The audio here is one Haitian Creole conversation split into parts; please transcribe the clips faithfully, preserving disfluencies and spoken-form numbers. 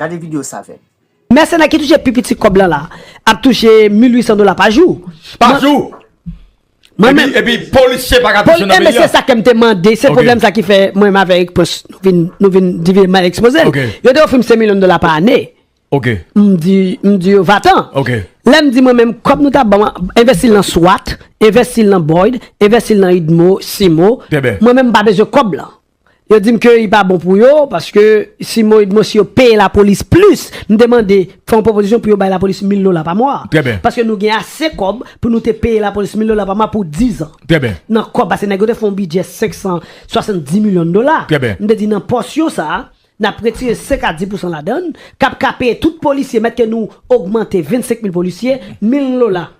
Gade videyo sa avè m. Mèsenè ki touche pi piti kòb lan la ap touche mil uit san dola pa jou. Pa jou! Mwen menm. Epi polisye pa ka touche nan peyi a. Ebyen se sa ke m te mande. Se pwoblèm sa ki fè mwen menm avè Eric Prince nou vin, nou vin divye mal ekspoze l. Yo te ofri m senk milyon dola pa ane. M di, m di yo vatan. Lè m di mwen menm kòb nou ta ban m, envesti l nan swat, envesti l nan Boyd, envesti l nan Idmo, Simo. Mwen menm m pa bezwen kòb lan. Yo di m ke li pa bon pou yo, paske Simo, Idmo, si yo peye lapolis plis, m te mande, fè yon pwopozisyon pou yo bay lapolis mil dola pa mwa. Paske nou gen ase kòb pou nou te peye lapolis mil dola pa mwa pou diz an. Nan kòb, paske nèg yo te fè yon bidjè senk san swasanndis milyon dola. M te di nan pòsyon sa a, n ap retire senk a dis pousan ladan l, k ap ka peye tout polisye, mèt ke nou ogmante vennsenk mil polisye, mil dola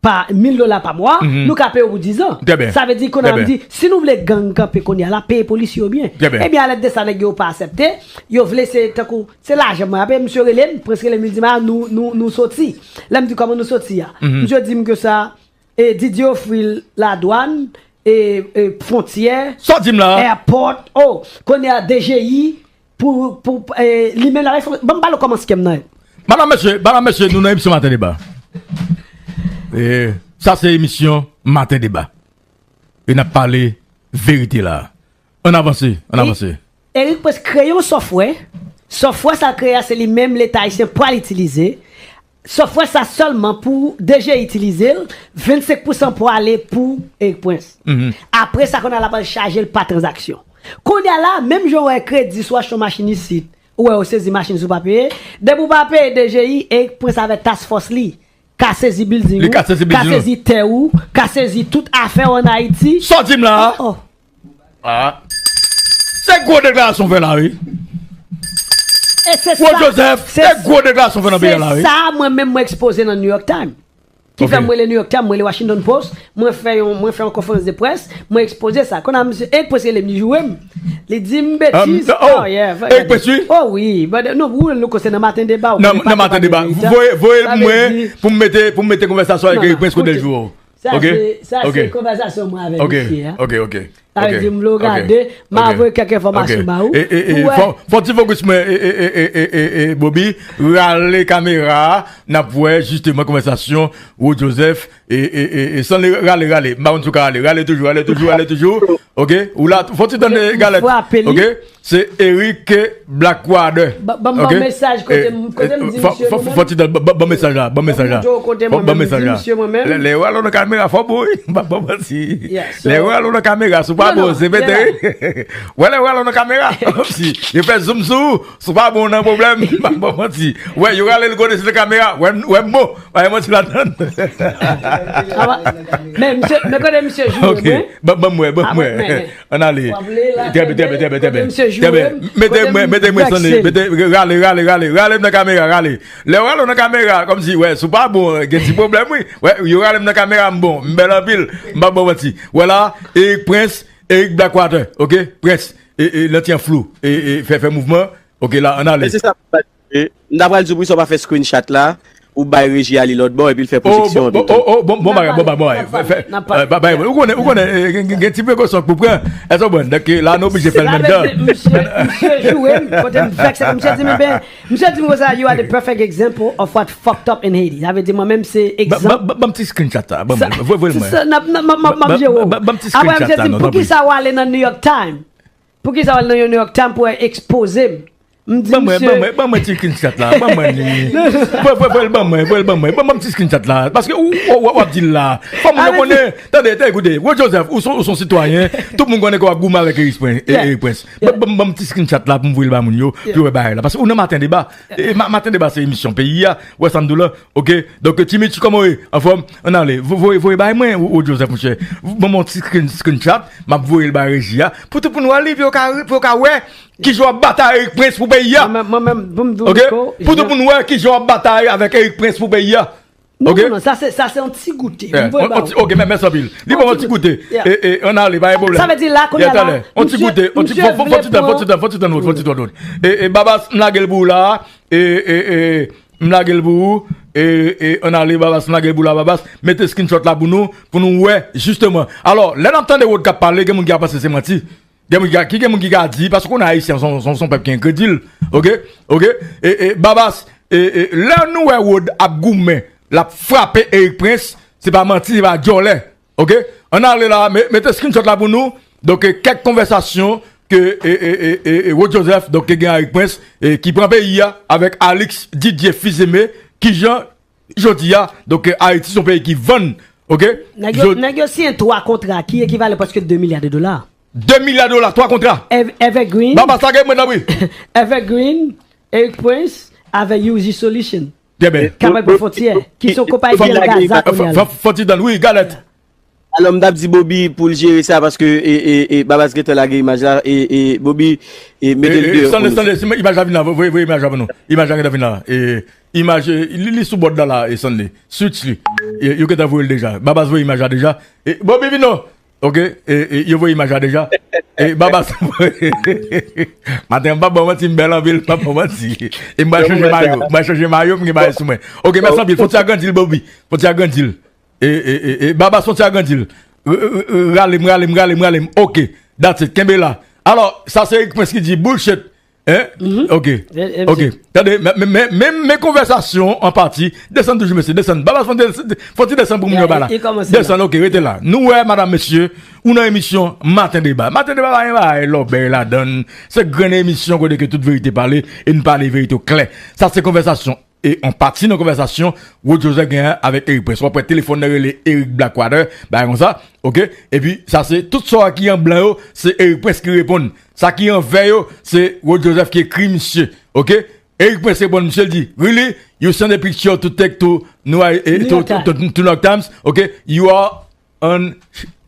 pa, mil dola pa mwa, nou ka peye yo pou diz an. Sa vle di, kounye a m di, si nou vle gang kanpe kounye a la, peye polisye yo byen. Ebyen, alèd de sa, nèg yo pa aksepte, yo vle se tankou, se lajan mwen, apre misye rele m, Prince rele m, li di m, a, nou, nou, nou soti. Lè m di, kòman nou soti a? Misye di m ke sa, e Didier ofri l ladwàn, e, e fwontyè, airport, oh, kounye a D G I, pou, pou, e, li menm la, ban m pale w kòman scam nan ye. Madanm, mesye, madanm, mesye, nou nan emisyon Maten Deba. E, sa se emisyon Maten Deba. E n ap pale verite la. Ann avanse, ann avanse. Eric Prince kreye yon sòfwè. Sòfwè sa l kreye a, se li menm Leta ayisyen pral itilize. Sòfwè sa sèlman pou D G I itilize l, vennsenk pousan pou ale pou Eric Prince. Apre sa, kounye a l ap al chaje l pa tranzaksyon. Kounye a la, menm jan w wè kredi si w achte yon machin isit, ou wè yo sezi machin si w pa peye, depi w pa peye D G I, Eric Prince avèk task force li ka sezi bilding ou, ka sezi tè ou, ka sezi tout afè w ann Ayiti. Sa w di m la a? Ah. Se gwo deklarasyon w fè la wi. E se sa, Joseph, se gwo deklarasyon w fè nan peyi a la wi. Se sa mwen menm mwen ekspoze nan New York Times. Ki fè m rele New York Times, mwen rele Washington Post, mwen fè yon, mwen fè yon konferans de près, mwen ekspoze sa. Kounye a misye, Eric Prince rele m, li joure m. Li di m betiz. Oh yeah. Eric Prince wi? Oh wi. But, non, ou nou konse nan Maten Deba. Nan Maten Deba. Voye, voye l pou mwen, pou m mete, pou m mete konvèsasyon avèk Eric Prince kote l joure w. Sa se, sa se konvèsasyon mwen avèk misye a. Ok, ok. Sa vle di m vle w gade, m a voye kèk enfòmasyon ba ou. Pou wè. Fò, fò ti fokis mwen, e, e, e, Bobby, rale kamera a, n ap wè jisteman konvèsasyon Rod Joseph, e, e, e, e, san li rale, rale, m pa konn si w ka rale, rale toujou, rale toujou, rale toujou, ok, ou la, fò ti tann galèt, ok. Se Eric Blackwater. Ban m ban mesaj kote m, kote m di misye mwen menm. Fò ti tann, ban mesaj la, ban mesaj la. Ban mesaj la. Lè yo ale nan kamera fò bon wi, m pa ban manti. Lè yo ale nan kamera si w pa bon se pete wi. Wè lè yo ale nan kamera, si yo fè zoom sou ou, si w pa bon nan pwoblèm, m pa ban manti. Wè yo rale l kote se nan kamera, wè m bon, pa gen manti ladann. Men misye, men kote misye joure mwen. Ban m wè, ban m wè. Ann ale. Trè byen, trè byen, trè byen, trè byen. Mete mwen, mete mwen sone, mete, rale, rale, rale, rale m nan kamera, rale. Lè w rale w nan kamera, kòmsi, wè, si w pa bon, gen ti pwoblèm wi. Wè, yo rale m nan kamera, m bon, m bèl anpil, m pa ba w manti. Wè la, Eric Prince, Eric Blackwater, ok? Prince, e, e, nan ti an flou, e, e, fè, fè mouvman, ok, la, ann ale. M ta pral di w poukisa w pa fè screenshot la, ou bay reji a li lòt bò epi l fè pwojeksyon an pito. Oh, oh, oh, bon, bon bagay, bon bagay, bon bagay. Fè, fè, euh, ba, ba, ou konnen, ou konnen, euh, gen, gen, gen ti prekosyon pou pran. Èske w konprann? Donk, la, nou oblije fè l menm jan. Misye, misye joure m, kote m vèkse, misye di m, ben, misye di m konsa, you are the perfect example of what fucked up in Haiti. Sa vle di, mwen menm, se egzanp. Ban, ban, ban, ban m ti screenshot la, ban mwen, voye, voye l mwen. Sa, sa, n ap, n ap, m ap, m ap jere w. Apre, misye di m, poukisa w ale nan New York Times? Poukisa w al nan yon New York Times pou w ekspoze m? M di misye. Ban mwen, ban mwen, ban mwen ti screenshot la, ban mwen li. Voye, voye, voye l ban mwen, voye l ban mwen. Ban mwen ti screenshot la. Paske ou, ou, w ap di l la. Fò moun yo konnen. Tande, tande, koute. Rod Joseph, ou se yon, ou se yon sitwayen. Tout moun konnen ke w ap goumen avèk Eric Prince. E, Eric Prince. Ban, ban, ban mwen ti screenshot la pou m voye l ba moun yo, pou yo wè bagay la. Paske ou nan Maten Deba. E, Ma, Maten Deba se emisyon peyi a. Wè sa m di w la. Ok, donk, Timoun, kòman w ye? Anfòm? Ann ale. Vo-, voye, voye bay mwen, Rod Joseph, monchè. Ban m yon ti screen, screenshot, m ap voye l bay reji a. Pou tout moun wè li, pou yo ka, pou yo ka wè kijan w ap batay Eric Prince pou peyi a. Mwen menm, mwen menm, pou m di w, ok? Pou tout moun wè kijan w ap batay avèk Eric Prince pou peyi a. Non, non, non, sa se, sa se yon ti goute. M voye ba ou. Ok, mè, mèsi anpil. Li ban m yon ti goute. E, e, ann ale, pa gen pwoblèm. Sa vle di la, kounye a la, yon ti goute, yon ti, fò, fò, fò ti tann, fò ti tann, fò ti tann, fò ti tann. E, e, Babas, m lage l pou ou la. E, e, e, M lage l pou ou. E, e, ann ale, Babas, m lage l pou la, Babas. Mete screenshot la pou nou, pou nou wè, jisteman. Alò, lè n ap tande Rod k ap pale, gen moun ki ap panse se manti. Gen moun ki ka, ki gen moun ki ka di, paske w konnen Ayisyen se yon, se yon, se yon pèp ki enkredil. Oke? Oke? E, e, Babas, e, e, lè nou wè Rod ap goumen, l ap frape Eric Prince, se pa manti, se pa djòlè. Oke? Ann ale la, me-, mete screenshot la pou nou. Donk, e, kèk konvèsasyon ke, e, e, e, e, e, Rod Joseph, donk, ke gen Eric Prince, e, ki pran peyi a avèk Alix Didier Fils-Aimé, kijan jodi a, donk, e, Ayiti se yon peyi ki vann, oke? Nèg yo, nèg yo siyen twa kontra ki ekivalen prèske de milya de dola. De milya dola, twa kontra. Ev-, Evergreen. Babas, lage mwen nan wi. Evergreen, Eric Prince, avèk U Z Solution. Trè byen. K ap bay pou fwontyè, ki se yon konpayi ki an Gaza kounye a la. Fò, fò, fò ti tann, wi, Galèt. Alò, m t ap di Bobby pou l jere sa, paske, e, e, e, Babas gentan lage imaj la, e, e, Bobby, e, mete l deyò pou nou. Stanley, Stanley, imaj la vin la, voye, voye imaj la pou nou. Imaj la gentan vin la. E, imaj, e, li, li sou bòd la, la, e, Stanley. Switch li. E, yo gentan voye l deja. Babas voye imaj la deja. E, Bobby vin non. Oke, e, e, yo voye imaj la deja. E, Babas. Maten, m p ap ba w manti, m bèl anpil, m p ap ba w manti. E m pral chanje mayo. M pral chanje mayo, m gen bagay sou mwen. Oke, mèsi anpil. Fwontyè a grandi l, Bobby. Fwontyè a grandi l. E, e, e, e, Babas, fwontyè a grandi l. R-, r-, r-, rale m, rale m, rale m, rale m. Oke, that's it, kenbe la. Alò, sa se Eric Prince ki di bullshit. Hein? Oke. Oke. Tande, men, men, men, men, men konvèsasyon an pati. Desann toujou, mesye, desann. Babas, fwontyè, fwontyè desann pou moun yo ba la. Desann, oke, rete la. Nou wè, madam, mesye, ou nan emisyon Maten Deba. Maten Deba pa gen bagay lòbèy ladan l. Se grenn emisyon kote ke tout verite pale e n pale verite klè. Sa se konvèsasyon e yon pati nan konvèsasyon Rod Joseph genyen avèk Eric Prince. W ap wè telefòn nan rele Eric Blackwater, bagay konsa, oke? Epi, sa se tout sa ki an blan yo, se Eric Prince ki reponn. Sa ki an vè yo, se Rod Joseph ki ekri misye, oke? Eric Prince reponn misye, l di, "Really? You send a picture to take to New, eh, to, to, to, to New York Times? Okay? You are an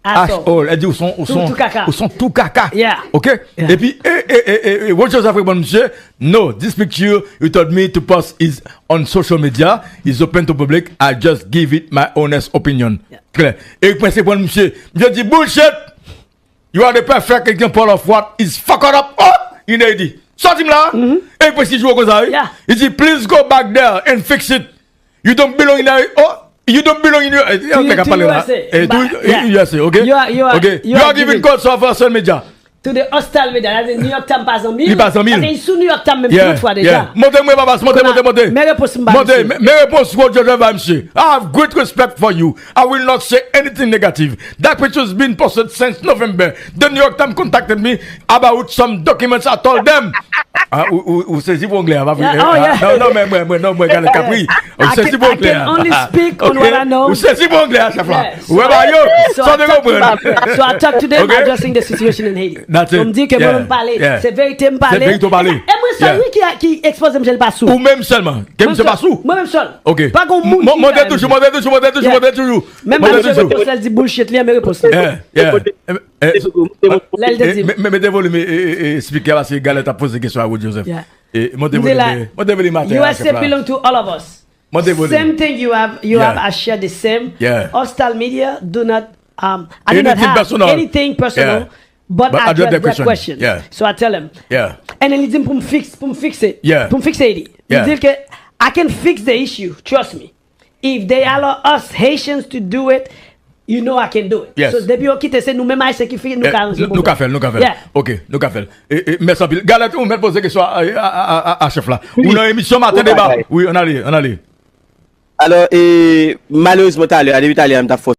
asshole." Asshole. Èl di, "Ou son, ou son, ou son tou kaka." Yeah. Oke? Yeah. Epi, e, e, e, e, e, Rod Joseph reponn misye, "No, this picture you told me to post is on social media, is open to public, I just give it my honest opinion." Yeah. Klè. Eric Prince reponn misye, misye di, "Bullshit! You are the perfect example of what is fucked up." Oh! Inedi. Sa w di m la? Eric Prince ki jwe konsa, wi. Yeah. Li di, "Please go back there and fix it." You don't belong in a, oh, you don't belong in your, eh, to, nèg ap pale la. Eh, to U S A, oke? You are, you are, oke. You are giving cold sore for social media. To the hostile media, that is New York Times pa zanmi l. Li pa zanmi l. Paske li sou New York Times menm, yeah, tout fwa deja. Yeah. Montre mwen, Babas, montre, montre, montre. Men repons m ba misye. Men repons Rod Joseph ba misye. I have great respect for you. I will not say anything negative. That picture has been posted since November. The New York Times contacted me about some documents I told them. Ah, ou, ou, ou sezi pou anglè a, pa vre? Yeah, oh, yeah. Non, non, men, mwen, mwen, non, mwen, gade kapri. Ou sezi pou anglè a. I can, I can only speak on what I know. Ou sezi pou anglè a, chèf la. Ou wè ba yo, sa w te konprann. So I talk to them addressing the situation in Haiti. That's it. So m di ke mwen menm pale, se verite m pale. Se verite w pale. E mwen sèl wi ki, ki ekspoze m, je l pa sou. Ou menm sèlman. Ke misye pa sou. Mwen menm sèl. Ok. Pa gon moun ki fè toujou, monte toujou, monte toujou, monte toujou. Menm lè misye repons lè l di bullshit, li renmen repons li. Yeah, yeah. Lè l te di. Mete volim, e, e, e, speaker la, se Galèt ap poze kesyon a Rod Joseph. Yeah. E, monte volim, monte volim maten an, chèf la. U S A belong to all of us. Monte volim. Same thing you have, you have, I share the same. Yeah. Hostile media do not, um, I do not have anything personal, but I address their question. Yeah. So I tell him. Yeah. And then li di m pou m fix, pou m fikse. Yeah. Pou m fikse li. Yeah. Li di ke I can fix the issue, trust me. If they allow us Haitians to do it, you know I can do it. Yes. So, depi yo kite, se nou menm Ayisyen ki fini, nou ka ranje pwoblèm. Nou ka fè l, nou ka fè l. Yeah. Ok, nou ka fè l. E, e, mèsi anpil. Galèt, ou mèt poze kesyon a, a, a, a, a chèf la. Ou nan emisyon Maten Deba. Wi, ann ale, ann ale. Alò, e, malerezman, talè a, depi talè a, m t ap fè